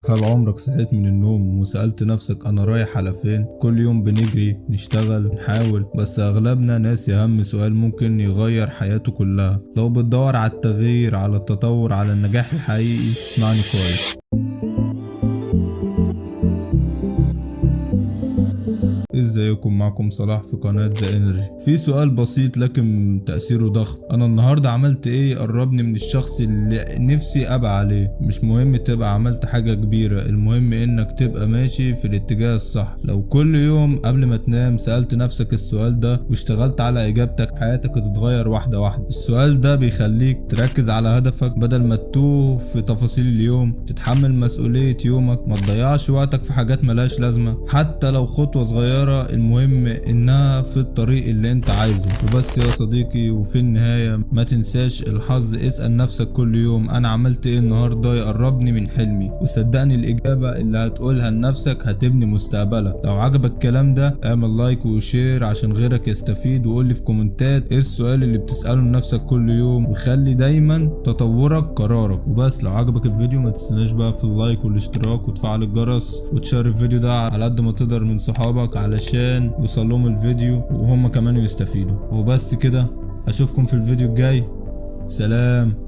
هل عمرك صحيت من النوم وسألت نفسك أنا رايح على فين؟ كل يوم بنجري، نشتغل، نحاول، بس أغلبنا ناسي أهم سؤال ممكن يغير حياته كلها. لو بتدور على التغيير، على التطور، على النجاح الحقيقي، اسمعني كويس. ازيكم؟ معكم صلاح في قناة The Energy. في سؤال بسيط لكن تأثيره ضخم: انا النهاردة عملت ايه قربني من الشخص اللي نفسي ابقى عليه؟ مش مهم تبقى عملت حاجة كبيرة، المهم انك تبقى ماشي في الاتجاه الصح. لو كل يوم قبل ما تنام سألت نفسك السؤال ده واشتغلت على اجابتك، حياتك هتتغير واحدة واحدة. السؤال ده بيخليك تركز على هدفك بدل ما تتوه في تفاصيل اليوم، تتحمل مسؤولية يومك، ما تضيعش وقتك في حاجات ملهاش لازمة، حتى لو خطوة صغيرة، المهم انها في الطريق اللي انت عايزه. وبس يا صديقي، وفي النهاية ما تنساش الحظ. اسأل نفسك كل يوم: انا عملت ايه النهاردة يقربني من حلمي؟ وصدقني الاجابة اللي هتقولها لنفسك هتبني مستقبلك. لو عجبك الكلام ده اعمل like و share عشان غيرك يستفيد، وقولي في كومنتات ايه السؤال اللي بتسأله لنفسك كل يوم، وخلي دايما تطورك قرارك. وبس، لو عجبك الفيديو ما تنساش بقى في ال like والاشتراك وتفعل الجرس وتشير الفيديو ده على قد ما تقدر من صحابك علشان يوصل لهم الفيديو وهم كمان يستفيدوا. وبس كده، اشوفكم في الفيديو الجاي. سلام.